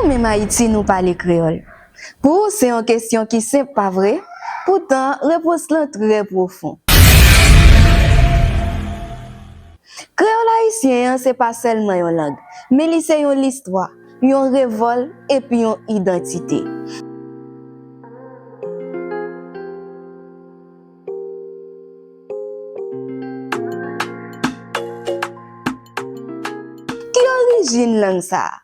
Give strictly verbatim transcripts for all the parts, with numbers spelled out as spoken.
Menm Ayiti, nou pale kreyòl? Pou ou, se yon kesyon ki senp, pa vre? Poutan, repons lan trè pwofon. Kreyòl ayisyen an se pa sèlman yon lang, men li se yon listwa, yon revòl epi yon idantite. Ki orijin lang sa a?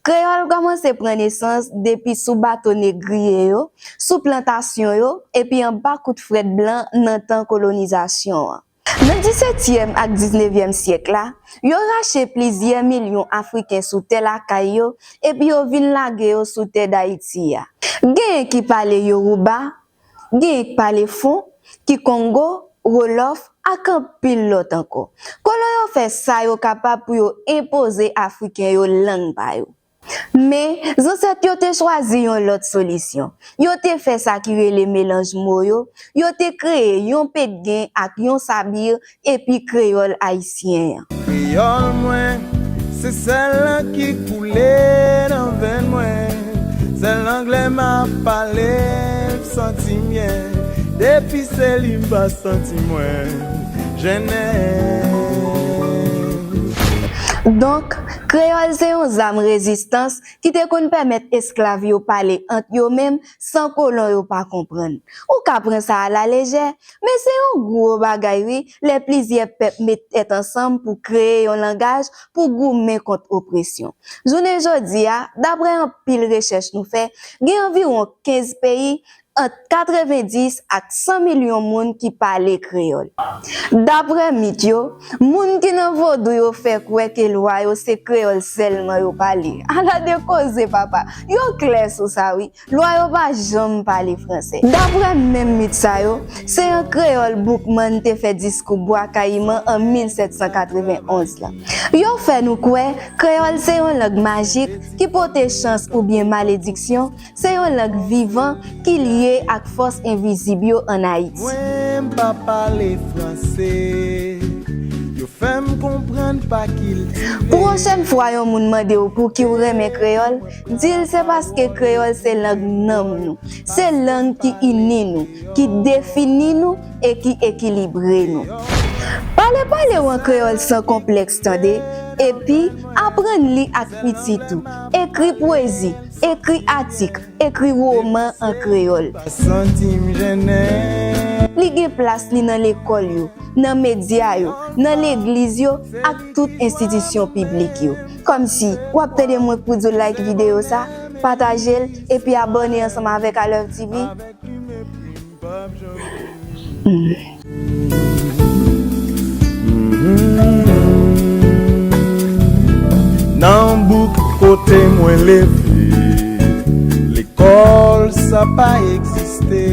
Kreyòl kòmanse pran nesans depi sou bato negriye yo, sou plantasyon yo, epi anba kout frèt blan nan tan kolonizasyon an. Nan disetyèm ak diznevyèm syèk la, yo rache plizyè milyon Afriken sou tè lakay yo, epi yo vin lage yo sou tè Dayiti a. Genyen ki pale Yoruba, genyen k pale Fon, Kikongo, Wolof, ak anpil lòt ankò. Kolon yo fè sa yo kapab pou yo enpoze Afriken yo lang pa yo. Men, zansèt yo te chwazi yon lòt solisyon. Yo te fè sa ki rele melanj mo yo, yo te kreye yon petgen ak yon sabir epi kreyòl ayisyen an. Kreyòl mwen, se sèl lan ki koule nan venn mwen. Sèl anglè m ap pale, m santi m byen. Depi se li m pa santi mwen jennen. Donk, kreyòl se yon zam rezistans ki te konn pèmèt esklav yo pale ant yo menm san kolon yo pa konprann. Ou ka pran sa alalejè, men se yon gwo bagay wi, lè plizyè pèp met tèt ansanm pou kreye yon langaj pou goumen kont opresyon. Jounen jodi a, daprè anpil rechèch nou fè, gen anviwon kenz peyi ant katrevenndis ak san milyon moun ki pale kreyòl. Daprè mit yo, moun ki nan vodou yo fè kwè ke lwa yo se kreyòl sèlman yo pale. Ala de koze, papa! Yo klè sou sa wi. Lwa yo pa janm pale fransè. Daprè menm mit sa yo, se an kreyòl Boukman te fè diskou Bwa Kayiman an mil sèt san katrevenn onz la. Yo fè nou kwè kreyòl se yon lang majik ki pote chans oubyen malediksyon, se yon lang vivan ki lye ak fòs envizib yo ann Ayiti. Mwen m pa pale franse, yo fè m konprann pa kiltive. Pwochèn fwa yon moun mande w pouki w renmen kreyòl, di l se paske kreyòl se lang nanm nou, se lang ki ini nou, ki defini nou e ki ekilibre nou. Pale pale w an kreyòl san konplèks, tande, epi aprann li ak pitit ou, ekri pwezi, ekri atik, ekri woman an kreyòl. Pa santi m jennen. Li gen plas li nan lekòl yo, nan medya yo, nan legliz yo ak tout enstitisyon piblik yo. Kòmsi w ap tande mwen pou di w like videyo sa, pataje l, epi abòne ansanm avèk Alèv T V. Nan bouk kote mwen leve, lekòl sa pa egziste.